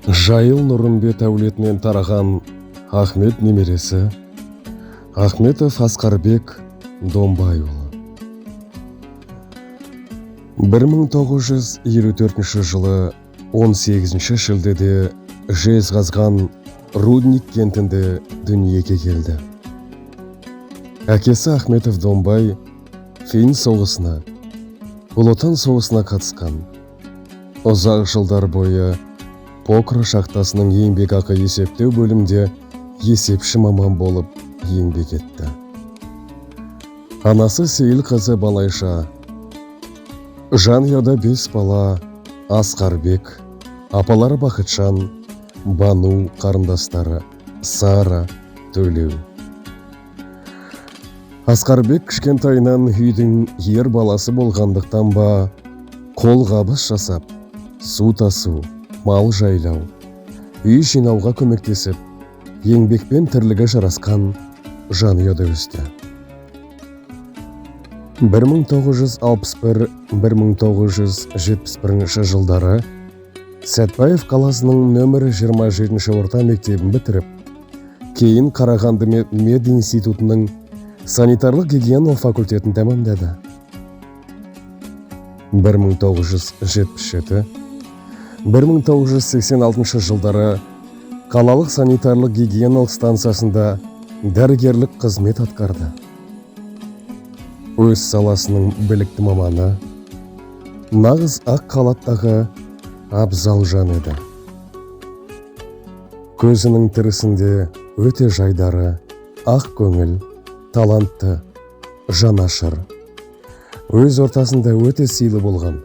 Жайыл Нұрымбет әулетінен тараған Ахмет немересі Ахметов Асқарбек Домбайұлы. 1954 жылы 18 шілдеде Жезқазған Рудник кентінде дүниеге келді. Әкесі Ахметов Домбай Фин соғысына, Ұлы Отан соғысына қатысқан. Ұзақ жылдар бойы Покра шахтасының еңбекақы есептеу бөлімінде есепші маман болып еңбек етті. Анасы Сейілқызы Балайша. Жанұяда 5 бала: Асқарбек, апалары Бақытжан, Бану, қарындастары Сара, Төлеу. Асқарбек кішкентайынан үйдің ер баласы болғандықтан ба, қолғабыс жасап, су тасу, мал жайлау, үй жинауға көмектесіп, еңбекпен тірлігі жарасқан жанұяда өсті. 1961-1971 жылдары Сәтбаев қаласының нөмірі 27 орта мектебін бітіріп, кейін Қарағанды мединститутының санитарлық гигиеналық факультетін тәмамдады. 1977-1986 жылдары қалалық санитарлық гигиеналық станциясында дәрігерлік қызмет атқарды. Өз саласының білікті маманы, нағыз ақ халаттағы абзал жан еді. Көзінің тірісінде өте жайдары, ақ көңіл, талантты, жанашыр. Өз ортасында өте сыйлы болған.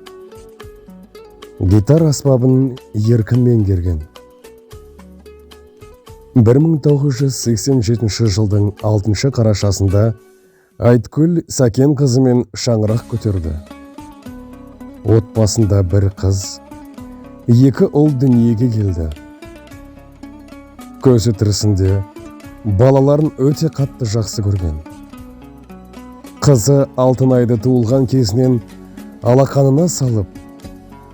Гитар аспабын еркін меңгерген. 1987 жылдың 6 қарашасында Айткүл Сәкен қызымен шаңырақ көтерді. Отбасында бір қыз, 2 ұл дүниеге келді. Көзі тірісінде балаларын өте қатты жақсы көрген. Қызы Алтынайды туылған кезінен алақанына салып,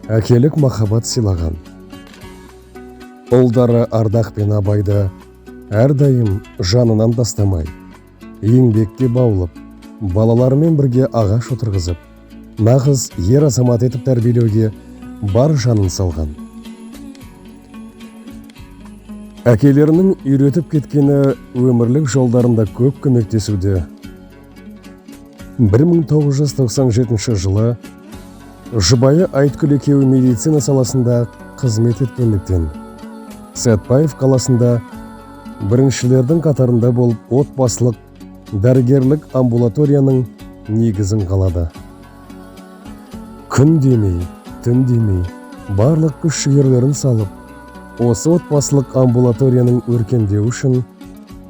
әкелік махаббат сыйлаған. Ұлдары Ардақ пен Абайды әрдайым жанынан тастамай, еңбекке баулып, балаларымен бірге ағаш отырғызып, нағыз ер азамат етіп тәрбиелеуге бар жанын салған. Әкелерінің үйретіп кеткені өмірлік жолдарында көп көмектесуде. 1997 жылы жұбайы Айткүл екеуі медицина саласында қызмет еткендіктен Сәтбаев қаласында біріншілердің қатарында болып, отбасылық дәрігерлік амбулаторияның негізін қалады. Күн демей, түн демей, барлық күш жігерлерін салып, осы отбасылық амбулаторияның өркендеуі үшін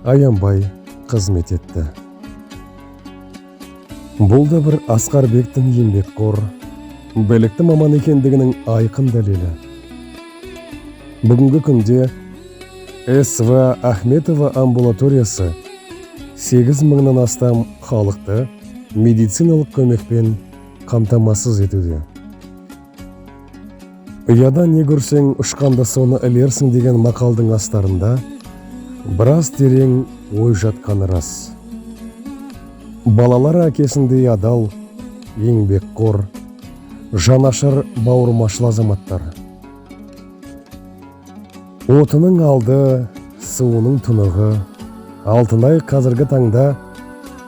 аянбай қызмет етті. Бұл да бір Асқарбектің еңбекқор, білікті маман екендігінің айқын дәлелі. Бүгінгі күнде СВ Ахметова амбулаториясы 8 мыңнан астам халықты медициналық көмекпен қамтамасыз етуде. Ұяда не көрсең, ұшқанда соны ілерсің деген мақалдың астарында біраз терең ой жатқаны рас. Балалары әкесіндей адал, еңбекқор, жанашыр, бауырмашыл азаматтар. Отының алды, суының тұнығы, Алтынай қазіргі таңда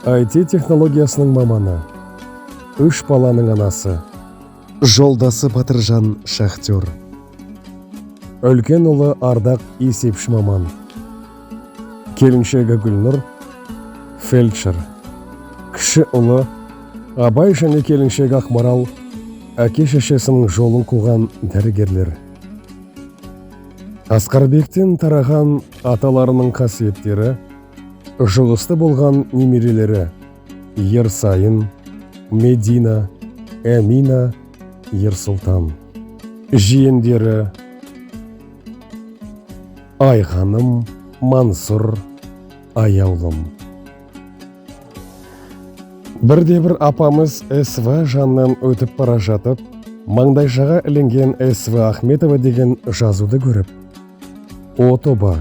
IT технологиясының маманы, 3 баланың анасы. Жолдасы Батыржан шахтер. Үлкен ұлы Ардақ есепші маман. Келіншегі Гүлнұр фельдшер. Кіші ұлы Абай және келіншегі Ақмарал әке шешесінің жолын қуған дәрігерлер. Асқарбектен тараған аталарының қасиеттері, жұғысты болған немерелері Ерсайын, Медина, Әмина, Ерсұлтан. Жиендері Айғаным, Мансұр, Аяулым. Бірде бір апамыз СВ жанынан өтіп бара жатып, маңдайшаға ілінген СВ Ахметова деген жазуды көріп, О тоба,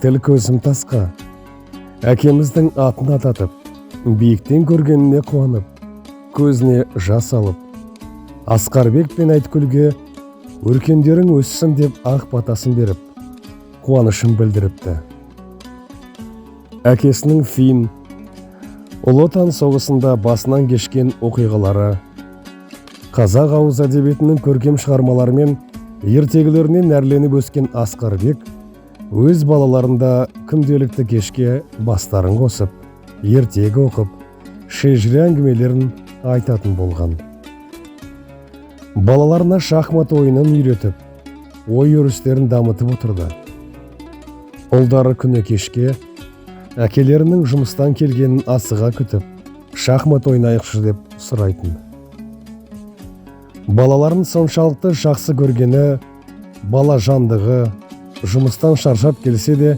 тіл көзім тасқа, әкеміздің атын ататып, биіктен көргеніне қуанып, көзіне жас алып, Асқарбек пен Айткүлге өркендерің өссін деп ақ батасын беріп, қуанышын білдіріпті. Әкесінің Фин, Ұлы Отан соғысында басынан кешкен оқиғалары, қазақ ауыз әдебиетінің көркем шығармаларымен ертегілеріне нәрленіп өскен Асқарбек өз балаларында күнделікті кешке бастарын қосып, ертегі оқып, шежіре әңгімелерін айтатын болған. Балаларына шахмат ойынын үйретіп, ой өрістерін дамытып отырды. Ұлдары күні кешке әкелерінің жұмыстан келгенін асыға күтіп, шахмат ойнайықшы деп сұрайтын. Балаларын соншалықты жақсы көргені, бала жандығы, жұмыстан шаршап келсе де,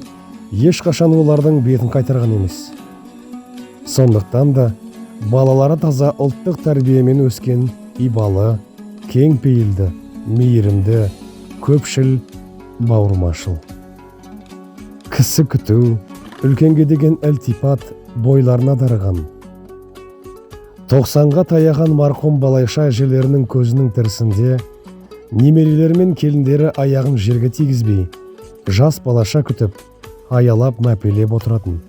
ешқашан олардың бетін қайтарған емес. Сондықтан да балалары таза ұлттық тәрбиемен өскен ибалы, кең пейілді, мейірімді, көпшіл, бауырмашыл. Кісі күту, үлкенге деген ілтипат бойларына дарыған. 90-ға таяған марқұм Балайша әжелерінің көзінің тірісінде немерелері мен келіндері аяғын жерге тигізбей, жас балаша күтіп, аялап мәпелеп отыратын.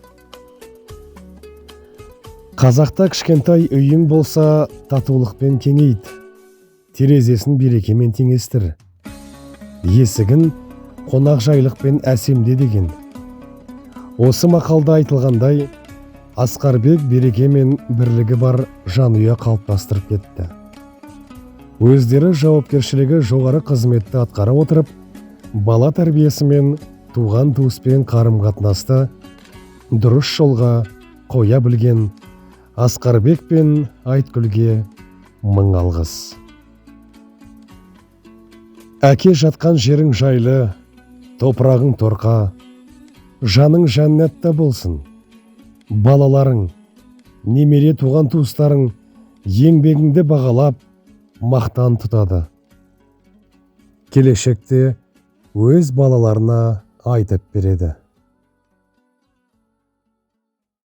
Қазақта кішкентай үйің болса, татулықпен кеңейт, терезесін берекемен теңестір, есігін қонақжайлықпен әсемде деген. Осы мақалда айтылғандай, Асқарбек береке мен бірлігі бар жанұя қалыптастырып кетті. Өздері жауапкершілігі жоғары қызметті атқара отырып, бала тәрбиесі мен туған туыспен қарым-қатынасты дұрыс жолға қоя білген Асқарбек пен Айткүлге мың алғыс. Әке жатқан жерің жайлы, топырағың торқа, жаның жәннатта болсын. Балаларың, немере туған туыстарың еңбегіңді бағалап, мақтан тұтады. Келешекте өз балаларына айтып береді.